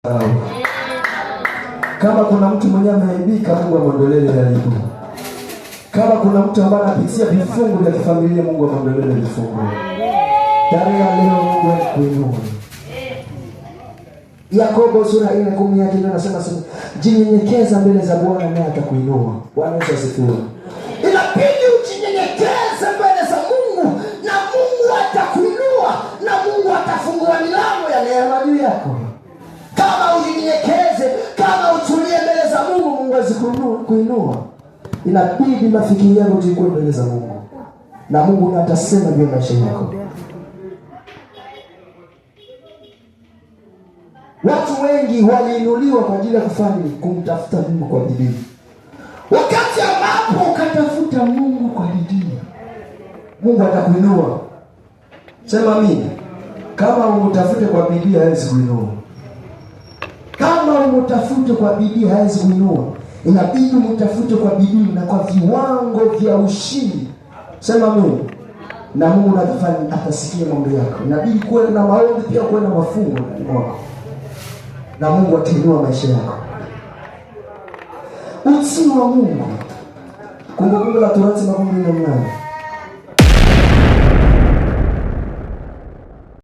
Au. Kama kuna mtu mwenye ameaibika, Mungu amwondolee aibu. Kama kuna mtu ambaye anapitia vifungo vya kifamilia, Mungu amwondolee vifungo. Tarehe ya leo Mungu akuinue. Yakobo sura 4:10 yake ndio anasema sema, jinyenyekeza mbele za Bwana naye atakuinua. Bwana Yesu asifiwe. Inabidi ujinyenyekeze mbele za Mungu na Mungu atakuinua na Mungu atafungua milango ya neema juu yako. Kama ujinyenyekeze, kama utulie mbele za Mungu, Mungu hawezi kuinua. Inabidi mafikiri yako tuikuwe mbele za Mungu na Mungu ndiye atasema juu ya maisha yako. Watu wengi waliinuliwa kwa ajili ya kufanya kumtafuta Mungu kwa bidii. Wakati ambapo ukatafuta Mungu kwa bidii, Mungu atakuinua. Sema amina. Kama umtafute kwa bidii hawezi kuinua. Kama umtafute kwa bidii hawezi kuinua. Inabidi umtafute kwa bidii na kwa viwango vya ushindi. Sema amina. Na Mungu atafanya, atasikia maombi yako. Inabidi kuwe na maombi pia, kuwe na mafungo ndani mwako, na Mungu atainua maisha yako. Utii wa Mungu. Kumbukumbu la Torati 28.